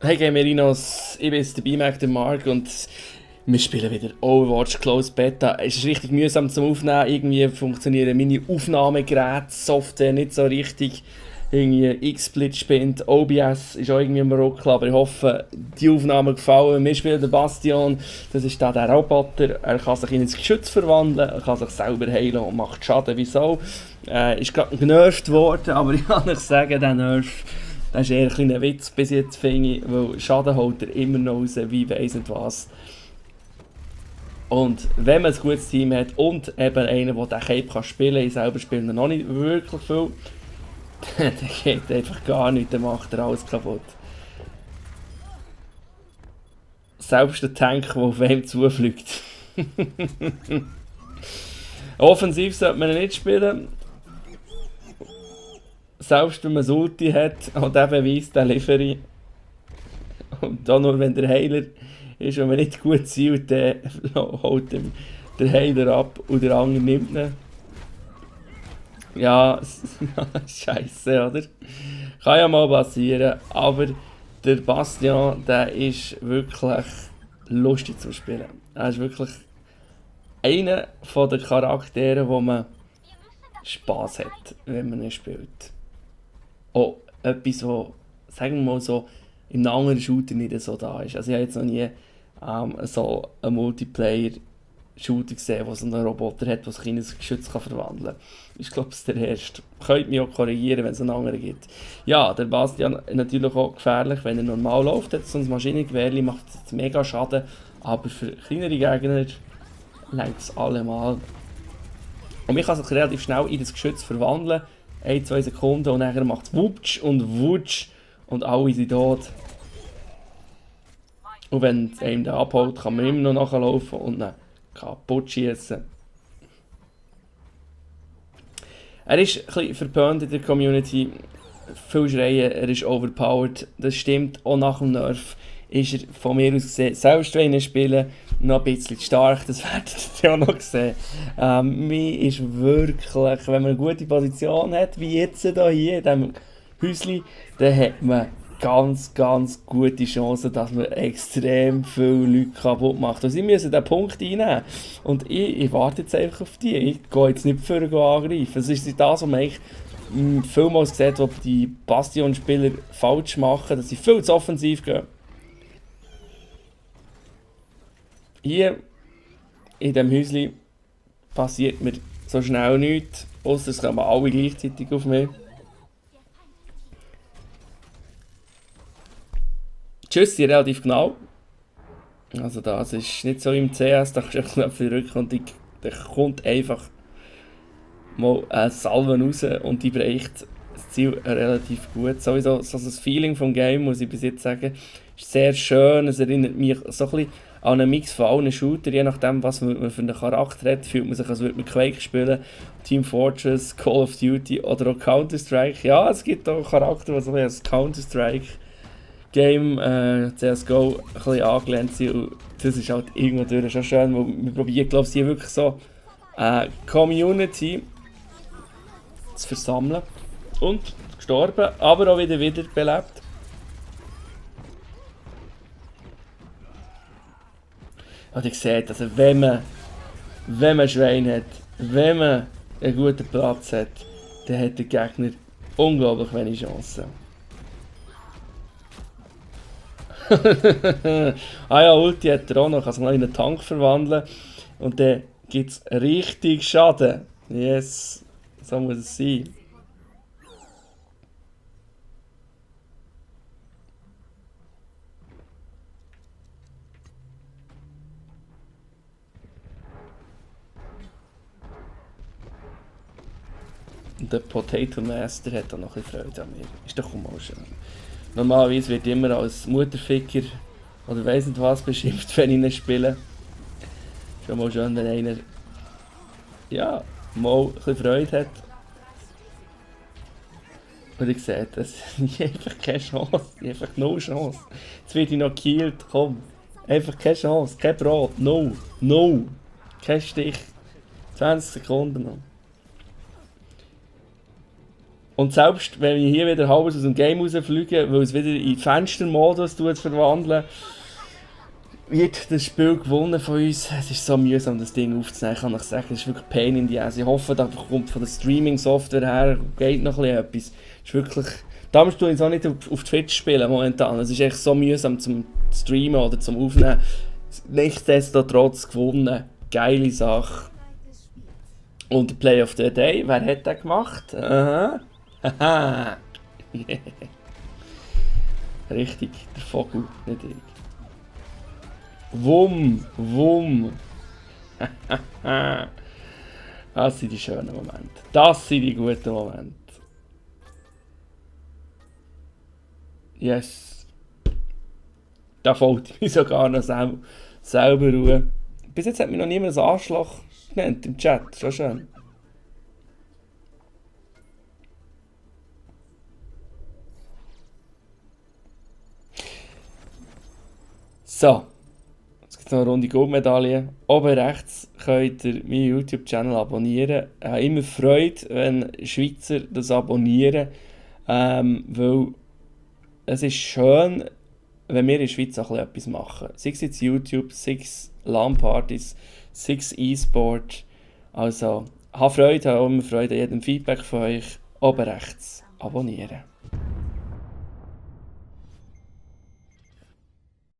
Hey Gamerinos, ich bin der BMAC, der Mark und wir spielen wieder Overwatch Closed Beta. Es ist richtig mühsam zum Aufnehmen, irgendwie funktionieren meine Aufnahmegeräte, Software nicht so richtig. Irgendwie XSplit spinnt, OBS ist auch irgendwie am Ruckeln, aber ich hoffe, die Aufnahmen gefallen. Wir spielen den Bastion, das ist der Roboter, er kann sich in ein Geschütz verwandeln, er kann sich selber heilen und macht Schaden, wieso. Ist gerade genervt worden, aber ich kann euch sagen, der Nerv, das ist eher ein kleiner Witz bis jetzt, finde ich, weil Schaden holt er immer noch raus, wie weiss nicht was. Und wenn man ein gutes Team hat und eben einen, der diesen Cape kann spielen kann, ich selber spiele ihn noch nicht wirklich viel, dann geht einfach gar nichts, dann macht er alles kaputt. Selbst der Tank, der auf einem zufliegt. Offensiv sollte man ihn nicht spielen. Selbst wenn man das Ulti hat und der beweist, den liefere. Und dann nur wenn der Heiler ist, wenn man nicht gut zielt, dann holt ihm der Heiler ab und der andere nimmt ihn. Ja, scheiße, oder? Kann ja mal passieren, aber der Bastion, der ist wirklich lustig zu spielen. Er ist wirklich einer der Charaktere, wo man Spaß hat, wenn man ihn spielt. Auch etwas, wo, sagen wir mal so, im anderen Shooter nicht so da ist. Also ich habe jetzt noch nie so einen Multiplayer-Shooter gesehen, wo so einen Roboter hat, der sich in ein Geschütz kann verwandeln kann. Ich glaube, es ist der erste. Könnt mich auch korrigieren, wenn es einen anderen gibt. Ja, der Bastian ist natürlich auch gefährlich, wenn er normal läuft. So ein Maschinengewehr macht jetzt mega Schaden, aber für kleinere Gegner lenkt es allemal. Und man kann sich relativ schnell in das Geschütz verwandeln. 1-2 Sekunden und dann macht es wutsch und wutsch und alle sind tot. Und wenn es einem dann abholt, kann man immer noch nachlaufen und dann kaputt schießen. Er ist ein bisschen verpönt in der Community. Viel schreien, er ist overpowered. Das stimmt, auch nach dem Nerf ist er von mir aus gesehen, selbst wenn er spielen, noch ein bisschen stark, das werdet ihr auch noch sehen. Mir ist wirklich, wenn man eine gute Position hat, wie jetzt hier in diesem Häuschen, dann hat man ganz gute Chancen, dass man extrem viele Leute kaputt macht. Und sie müssen diesen Punkt einnehmen. Und ich warte jetzt einfach auf die. Ich gehe jetzt nicht für angreifen. Das ist das, was man eigentlich vielmals sieht, was die Bastion-Spieler falsch machen, dass sie viel zu offensiv gehen. Hier in diesem Häuschen passiert mir so schnell nichts, ausser es kommen alle gleichzeitig auf mich. Die Schüsse sind relativ genau. Also das ist nicht so im CS, da kannst du auf die Rücken und da kommt einfach mal eine Salve raus und die bereicht das Ziel relativ gut. Sowieso so das Feeling vom Game, muss ich bis jetzt sagen, ist sehr schön. Es erinnert mich so ein bisschen an einen Mix von allen Shooter, je nachdem was man für einen Charakter hat, fühlt man sich, als würde man Quake spielen, Team Fortress, Call of Duty oder auch Counter-Strike. Ja, es gibt auch Charaktere, die so wie das Counter-Strike Game, CSGO, ein bisschen angelehnt sind und das ist halt irgendwo durch schon schön, weil wir probieren, glaube ich, hier wirklich so eine Community zu versammeln und gestorben, aber auch wieder belebt. Und ihr seht, also wenn man Schwein hat, wenn man einen guten Platz hat, dann hat der Gegner unglaublich wenig Chancen. Ah ja, Ulti hat er auch noch, kann sich noch in einen Tank verwandeln und dann gibt es richtig Schaden. Yes, so muss es sein. Und der Potato Master hat auch noch ein bisschen Freude an mir. Ist doch auch mal schön. Normalerweise wird immer als Mutterficker oder weiss nicht was beschimpft, wenn ich ihn spiele. Schon mal schön, wenn einer ja, mal ein bisschen Freude hat. Und ich sehe, das ist einfach keine Chance, einfach no Chance. Jetzt werde ich noch gekillt, komm. Einfach keine Chance, kein Brot, no, kein Stich. 20 Sekunden noch. Und selbst wenn wir hier wieder halb aus dem Game rausfliegen, weil es wieder in Fenstermodus verwandeln, wird das Spiel gewonnen von uns. Es ist so mühsam, das Ding aufzunehmen, kann ich sagen. Es ist wirklich Pain in the ass. Ich hoffe, da kommt von der Streaming-Software her, geht noch etwas. Es ist wirklich... Damals tue ich es auch nicht auf Twitch spielen momentan. Es ist echt so mühsam zum Streamen oder zum Aufnehmen. Nichtsdestotrotz gewonnen. Geile Sache. Und der Play of the Day, wer hat den gemacht? Aha. Haha. Yeah. Richtig, der Vogel, nicht ich. Wumm, wumm. Das sind die schönen Momente. Das sind die guten Momente. Yes. Da fällt mich sogar noch selber Ruhe. Bis jetzt hat mich noch niemand ein Arschloch genannt im Chat. Schon schön. So. Jetzt gibt es noch eine Runde Goldmedaille. Oben rechts könnt ihr meinen YouTube-Channel abonnieren. Ich habe immer Freude, wenn Schweizer das abonnieren. Weil es ist schön, wenn wir in der Schweiz auch etwas machen. Sei es jetzt YouTube, sei es LAN-Partys, sei es E-Sport. Also, habe Freude, habe immer Freude an jedem Feedback von euch. Oben rechts abonnieren.